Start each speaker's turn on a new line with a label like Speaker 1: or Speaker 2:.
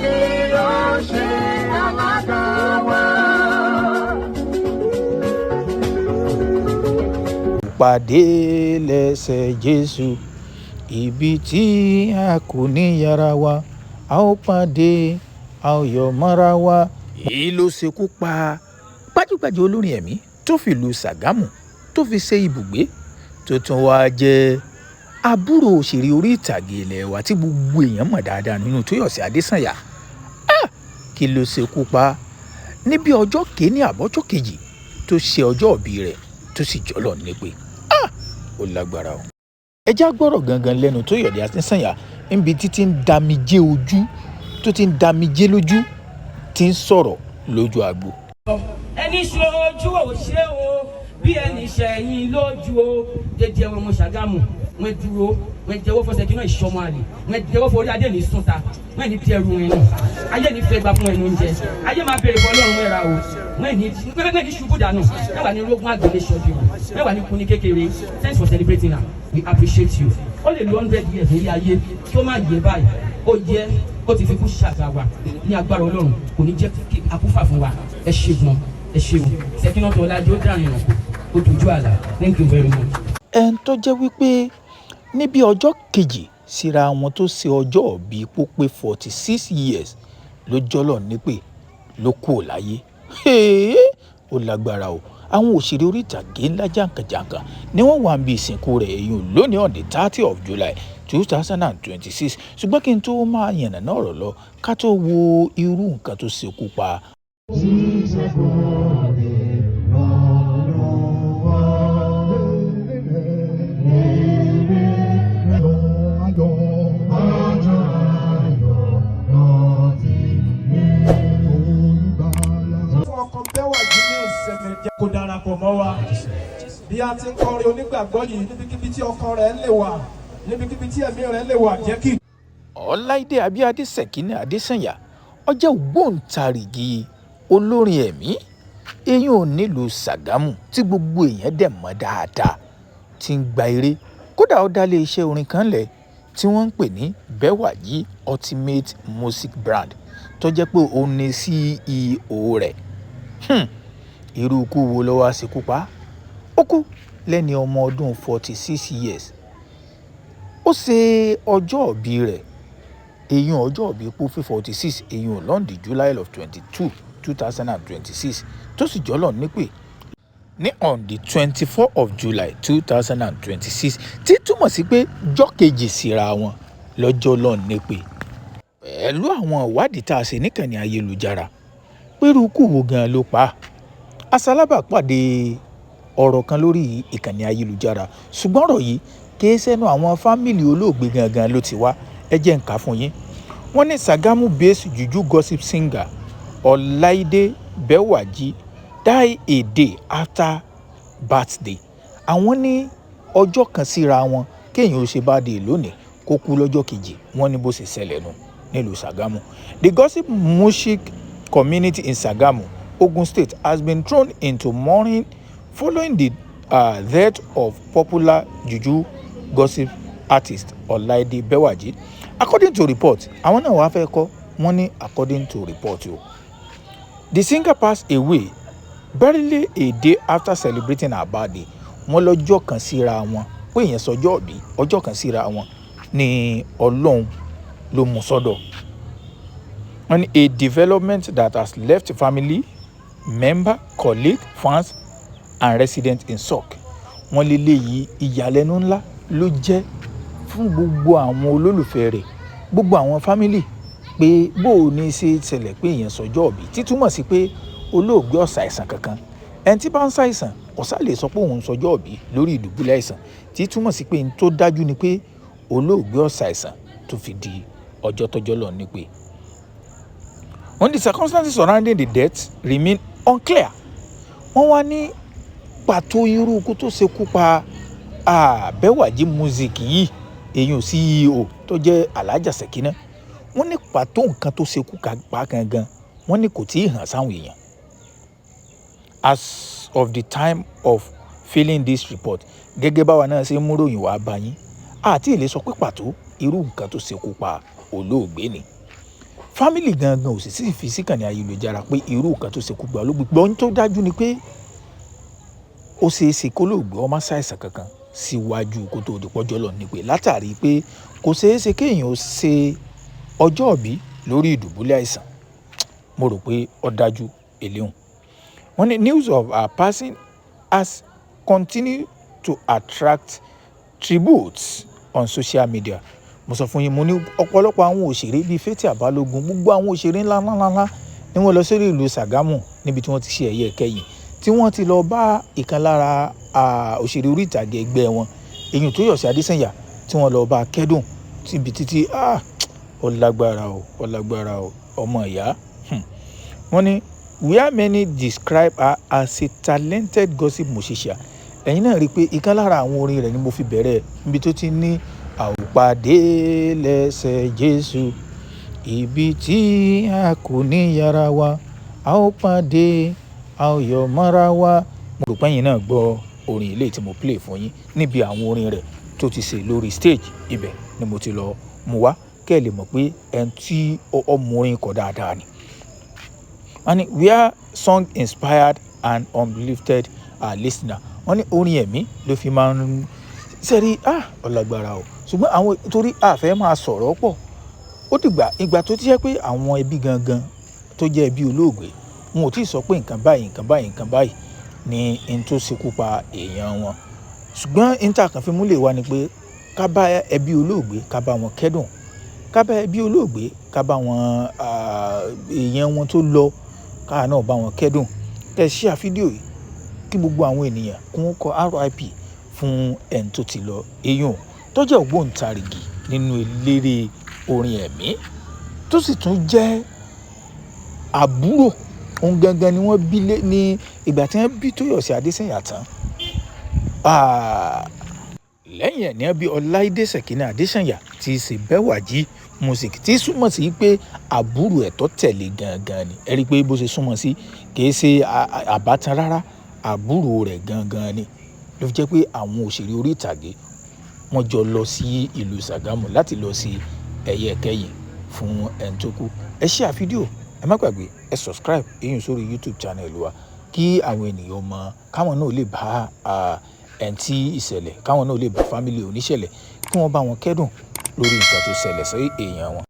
Speaker 1: Ni yóò ṣe alága wa.
Speaker 2: Pàdé lẹ́sẹ̀ Jésù, ibi tí a kò ní yára wa, a ó pàdé, a ó yọ̀ mọ́ra wa. Èyí ló ṣekú pa gbajúgbajà olórin ẹ̀mí tó fìlú Ṣàgámù tó fi ṣe ibùgbé, tó tún wáá jẹ́ àbúrò òṣèré orí ìtàgé ilé wa tí gbogbo èèyàn mọ̀ dáadáa nínú Tóyọ̀sí Adésànyà. Ah! Kí ló ṣekú pa níbi ọjọ́ kìíní àbọ́jọ́ kejì tó ṣe ọjọ́ ìbí rẹ̀ tó sì jọlọ nípe? Ah! Ó lágbára o. Ẹ já gbọ́rọ̀ gangan lẹ́nu Tóyọ̀dé Adésànyà níbi títí ń damijé ojú, tó ti ń damijé lójú, tí ń sọ̀rọ̀ lójú agbo.
Speaker 3: Ẹni ṣojú ò ṣe o, bí ẹni ṣẹ̀yìn lójú o. Jẹjẹ ọmọ Ṣàgámù wọn dúró, wọn jẹ́wọ́ fọsẹ kí náà ìṣọmọ àlè, wọn jẹ́wọ́ forí adé ní súnta, wọn ní dẹrù wọn nù, ayé ní fẹ́ gba fún ẹnu oúnjẹ, ayé máa béèrè fún Ọlọ́run ẹ̀ra o. Wọn ní ṣubú dànù, mẹ́wàá ní rógún àgbélé ṣọdí o, mẹ́wàá ní kúní kékeré. Thanks for celebrating her, we appreciate you. Ó lè lo 100 years ní ayé kí ó má yẹ báyìí. Ó yẹ ó ti fi kú ṣàgbà wa ní agbára Ọlọ́run, kò ní jẹ́ kí akúfà fún wa. Ẹ ṣe gan, ẹ ṣeun. Sẹkínà tó ọlájú ó dàrin ìrànkò ó dojú àlà. Thank you very much.
Speaker 2: Ẹn tó jẹ́ wípé níbi ọjọ́ kejì síra wọn tó ṣe ọjọ́ ìbí pópé 46 years ló jọ́lọ̀ nípè, ló kù láyé. Ó lágbára o. Àwọn òṣèré orí ìtàgé ńlá jàǹkànjàǹkàn ni wọ́n wà níbi ìsìnkú rẹ̀, èyí lónìí on the 30 of July 2026. Ṣùgbọ́n kí n tó máa yànnàná ọ̀rọ̀ lọ, ká tó wo irú nǹkan tó ṣekú pa
Speaker 1: Ṣíṣẹ́gun ìrọ̀rùn wá. Èrè ayọ̀, ọjọ́ ayọ̀ rántí Olùgbàlà.
Speaker 4: Fún ọkọ Bẹ́wàjí ní ìsinmi, jẹ́ kó darapọ̀ mọ́ wa bí a ti ń kọrin onígbàgbọ́ yìí. Níbikíbi tí ọkàn rẹ̀ lè wà, níbikíbi tí ẹ̀mí rẹ̀ lè wà, jẹ́ kí
Speaker 2: Ọláìdé Abíadé Sẹ̀kínà Adésànyà, ó jẹ́ ògbóǹtarìgì olórin ẹ̀mí eyín ò nílùú Ṣàgámù tí gbogbo èèyàn dẹ̀ mọ̀ dáadáa, tí ń gba eré. Kódà, ó dá ilé iṣẹ́ orin kan lẹ̀ tí wọ́n ń pè ní Bẹ́wàjí Ultimate Music Brand, tó jẹ́ pé òun ni CEO rẹ̀. Irú ikú wo ló wá ṣekú pa á? Ó kú lẹ́ni ọmọ ọdún 46 years. Ó ṣe ọjọ́ ìbí rẹ̀, èyí ọjọ́ ìbí pópé 46, èyí on the July of 22, 2026, tó sì jọ́lọ̀ nípè ní on the 24 of July 2026, tí túmọ̀ sí pé jọ́ kejì síra wọn lọ́jọ́ lọ́n nípè. Pẹ̀lú àwọn ìwádìí tá a ṣe níkànnì ayélujára pẹ̀lú ikú wo gan ló pa á, aṣalábàápàdé ọ̀rọ̀ kan lórí ìkànnì ayélujára. Ṣùgbọ́n ọ̀rọ̀ yìí kì í ṣẹnu àwọn family olóògbé gangan ló ti wá. Ẹ jẹ́ n kà fún yín. Wọ́n ní Sagamu based juju gospel singer Ọláìdé Bẹ́wàjí die a day after birthday. Àwọn ní ọjọ́ kan síra wọn, kéèyàn ó ṣe birthday lónìí, kó kú lọ́jọ́ kejì. Wọ́n ní bó ṣe ṣẹlẹ̀ nù nílùú Sagamu. The gospel music community in Sagamu, Ogun State, has been thrown into mourning following the death of popular juju gospel artist Ọláìdé Bẹ́wàjí. According to report, àwọn náà wàá fẹ́ kọ́, wọ́n ní according to report o, the singer passed away barely a day after celebrating her birthday. Wọ́n lọ́jọ́ kan síra wọn pé èèyàn sọjọ́ ìbí, ọjọ́ kan síra wọn ní Ọlọ́run ló mú sọ́dọ̀. Wọ́n ní a development that has left family member, colleague, fans and residents in shock. Wọ́n léléyìí ìyàlẹ́nu ńlá ló jẹ́ fún gbogbo àwọn olólùfẹ́ rẹ̀, gbogbo àwọn family, pé bó o ní ṣe ṣẹlẹ̀ pé èèyàn sọjọ́ ìbí, títúmọ̀ sí pé olóògbé ò ṣàìsàn kankan. Ẹni tí bá ń ṣàìsàn kò sá lè sọ pé òun ń sọjọ́ ìbí lórí ìdùbúlẹ̀ àìsàn, tí túmọ̀ sí pé n tó dájú ni pé olóògbé ò ṣàìsàn tó fi di ọjọ́ tọ́jọ́ lọ ní pé. When the circumstances surrounding the death remain unclear, wọ́n wá ní pàtó irú ikú tó ṣekú pa Bẹ́wàjí Music yìí, èyí CEO tó jẹ́ Alhaja Sekina, wọ́n ní pàtó nǹkan tó ṣekú pa gangan, wọ́n ní kò tí ì hàn sáwọn èèyàn as of the time of filing this report. Gẹ́gẹ́ báwa náà ṣe ń mú ròyìn wá bá yín, àti lè sọ pé pàtó irú nǹkan tó ṣekú pa olóògbé ni. Family gangan ò sì sì fi síkànnì ayélujára pé irú nǹkan tó ṣekú pa olóògbé. Gbọ́n tó dájú ni pé ó ṣeé ṣe kó lóògbé ó má ṣàìsàn kankan síwájú kó tó di pọ́jọ́ lọ ní pé, látàrí pé kò ṣeé ṣe kéèyàn ó ṣe ọjọ́ ìbí lórí ìdùbúlẹ̀ àìsàn. Mo rò pé ó dájú eléhùn. Wọ́n ní news of her passing has continued to attract tributes on social media. Mo sọ fún yín, mo ní ọ̀pọ̀lọpọ̀ àwọn òṣèré bíi Fathia Balogun, gbogbo àwọn òṣèré ńlá ńlá ńlá ni wọ́n lọ sórí ìlú Ṣàgámù níbi tí wọ́n ti ṣe ẹ̀yẹ ìkẹyìn, tí wọ́n ti lọ bá ìkan lára òṣèré orí ìtàgé ẹgbẹ́ wọn, èyí Tóyọ̀sí Adésànyà, tí wọ́n lọ bá kẹ́dùn tíbi títí. Ó lágbára o, ó lágbára o, ọmọ ìyá. Wọ́n ní where many describe her as a talented gospel musician. Ẹ̀yin náà rí i pé ìkan lára àwọn orin rẹ̀ ni mo fi bẹ̀rẹ̀, níbi tó ti ní àwòpàdé lẹ́sẹ̀ Jésù, ibi tí a kò ní yára wa, a ó pàdé, a ó yọ̀ mọ́ra wa. Mo rò pé ẹ̀yin náà gbọ́ orin ilé tí mo play fún yín níbi àwọn orin rẹ̀ tó ti ṣe lórí stage. Ibẹ̀ ni mo ti lọ mú wá kẹ́ ẹ lè mọ̀ pé ẹni tí ó mọ orin kọ dáadáa ni. Wọ́n ní where song inspired and uplifted our listener. Wọ́n ní orin ẹ̀mí ló fi máa ń sẹ́rí. Ó lágbára o. Ṣùgbọ́n àwọn torí a fẹ́ máa sọ̀rọ̀ pọ̀. Ó dìgbà ìgbà tó ti jẹ́ pé àwọn ẹbí gangan tó jẹ́ ẹbí olóògbé, wọn ò tí ì sọ pé nǹkan báyìí, nǹkan báyìí, nǹkan báyìí ni n tó ṣekú pa èèyàn wọn. Ṣùgbọ́n n tí a kàn fi múlẹ̀ wá ni pé ká bá ẹbí olóògbé, ká bá wọn kẹ́dùn, ká bá ẹbí olóògbé, ká bá wọn èèyàn wọn tó lọ, ká náà bá wọn kẹ́dùn. Kẹ́ share fídíò yìí kí gbogbo àwọn ènìyàn kí wọ́n kọ RIP fún ẹni tó ti lọ, èèyàn tó jẹ́ ògbóǹtarìgì nínú eléré orin ẹ̀mí, tó sì tún jẹ́ àbúrò òun gangan ni wọ́n bí lé ní ìgbà tí wọ́n bí Tóyọ̀sí Adésànyà tán. Lẹ́yìn ẹ̀ ní wọ́n bí Ọláìdé Ṣèkínà Adésànyà tí í ṣe Bẹ́wàjí Music, tí súnmọ́ sí pé àbúrò ẹ̀ tó tẹ̀lé gangan ni. Ẹ rí i pé bó ṣe súnmọ́ sí kì í ṣe àbátan rárá, àbúrò rẹ̀ gangan ni. Ló fi jẹ́ pé àwọn òṣèré orí ìtàgé wọ́n jọ lọ sí ìlú Ṣàgámù láti lọ sí ẹ̀yẹ ìkẹyìn fún ẹni tó kú. Ẹ share fídíò, ẹ má gbàgbé ẹ subscribe èyí sórí YouTube channel wa kí àwọn ènìyàn mọ̀, káwọn náà lè bá ẹni tí ìṣẹ̀lẹ̀, káwọn náà lè bá family oníṣẹ̀lẹ̀, kí wọ́n bá wọn kẹ́dùn lórí nǹkan tó ṣẹlẹ̀ sí èèyàn wọn.